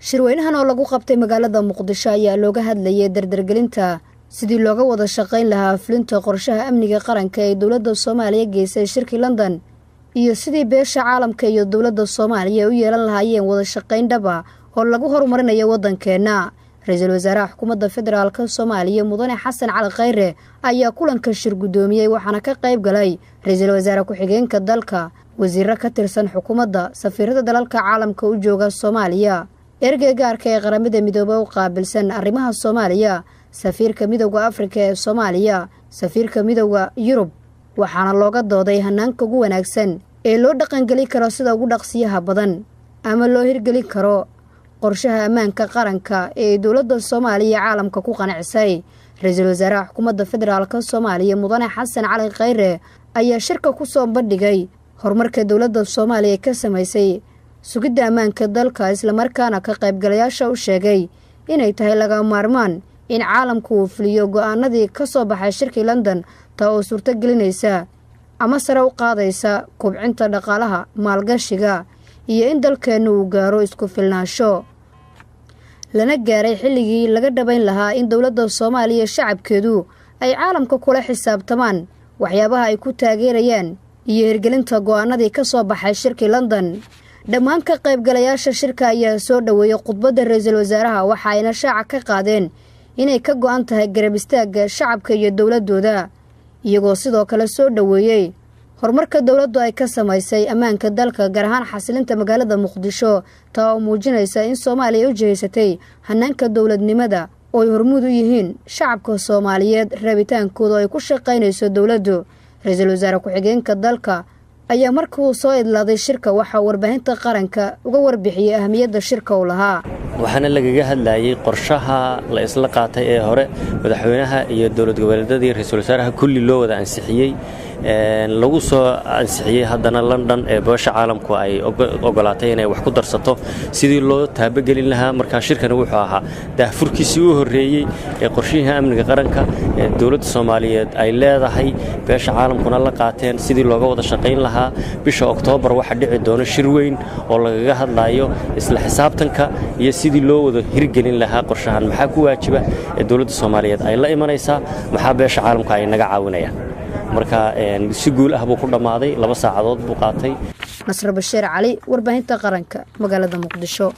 Shirweynahan oo lagu qabtay magaalada Muqdisho ayaa looga hadlayay dardargelinta sidii looga wada shaqayn lahaa fulinta qorshaha amniga qaranka ee dowladda Soomaaliya geysay shirkii London, iyo sidii beesha caalamka iyo dowladda Soomaaliya u yeelan lahaayeen wada shaqayn dhaba oo lagu horumarinayo waddankeenna. Ra-iisul wasaaraha xukuumadda federaalka Soomaaliya Mudane Xasan Cali Khayre ayaa kulanka shir guddoomiyey, waxaana ka qayb galay ra-iisul wasaare ku-xigeenka dalka, wasiiro ka tirsan xukuumadda, safiirada dalalka caalamka u jooga Soomaaliya, ergey gaarka ee Qaramada Midoobey u qaabilsan arrimaha Soomaaliya, safiirka Midowda Afrika ee Soomaaliya, safiirka Midowda Yurub. Waxaana looga dooday hanaanka ugu wanaagsan ee loo dhaqangeli karo sida ugu dhaqsiyaha badan ama loo hirgelin karo qorshaha ammaanka qaranka ee dowladda Soomaaliya caalamka ku qancisay. Ra-iisul wasaaraha xukuumadda federaalka Soomaaliya Mudane Xasan Cali Khayre ayaa shirka ku soo bandhigay horumarka dowladda Soomaaliya ka samaysay sugidda ammaanka dalka, islamarkaana ka qaybgalayaasha u sheegay inay tahay laga maarmaan in caalamku uu fuliyo go-aanadii ka soo baxay shirkii London, taa oo suurto gelinaysa ama sare u qaadaysa kubcinta dhaqaalaha, maalgashiga iyo in dalkeennu uu gaaro isku filnaansho, lana gaaray xilligii laga dhabayn lahaa in dowladda Soomaaliya shacabkeedu ay caalamka kula xisaabtamaan waxyaabaha ay ku taageerayaan iyo hirgelinta go-aanadii ka soo baxay shirkii London. Dhammaan ka qaybgalayaasha shirka ayaa soo dhoweeyey khudbadda ra-iisul wasaaraha, waxa ayna shaaca ka qaadeen inay ka go-an tahay garab istaagga shacabka iyo dowladooda, iyagoo sidoo kale soo dhoweeyey horumarka dowladdu ay ka samaysay ammaanka dalka, gaar ahaan xasilinta magaalada Muqdisho, taa oo muujinaysa in Soomaaliya u jihaysatay hanaanka dowladnimada oo ay hormuud u yihiin shacabka Soomaaliyeed rabitaankooda oo ay ku shaqaynayso dowladdu. Ra-iisul wasaare ku-xigeenka dalka ayaa markii uu soo idlaaday shirka waxaa warbaahinta qaranka uga warbixiyey ahmiyadda shirka uu lahaa. Waxaana lagaga hadlayay qorshaha la isla qaatay ee hore madaxweynaha iyo dowlad goboleedyadii ra-iisul wasaaraha kulli loo wada ansixiyey, lagu soo ansixiyey haddana London, ee beesha caalamku ay ogolaatay inay wax ku darsato sidii loo taabagelin lahaa. Markaa shirkani wuxuu ahaa daahfurkiisii u horreeyey ee qorshihii amniga qaranka ee dowladda Soomaaliyeed ay leedahay, beesha caalamkuna la qaateen sidii looga wada shaqayn lahaa. Bisha Oktoobar waxaa dhici doona shir weyn oo lagaga hadlayo isla xisaabtanka iyo sidii loo wada hirgelin lahaa qorshahan, maxaa ku waajiba ee dowladda Soomaaliyeed ay la imanaysaa, maxaa beesha caalamka ay naga caawinayaan. Marka si guul ah buu ku dhammaaday, 2 saacadood buu qaatay. Nasre Bashiir Cali, warbaahinta qaranka, magaalada Muqdisho.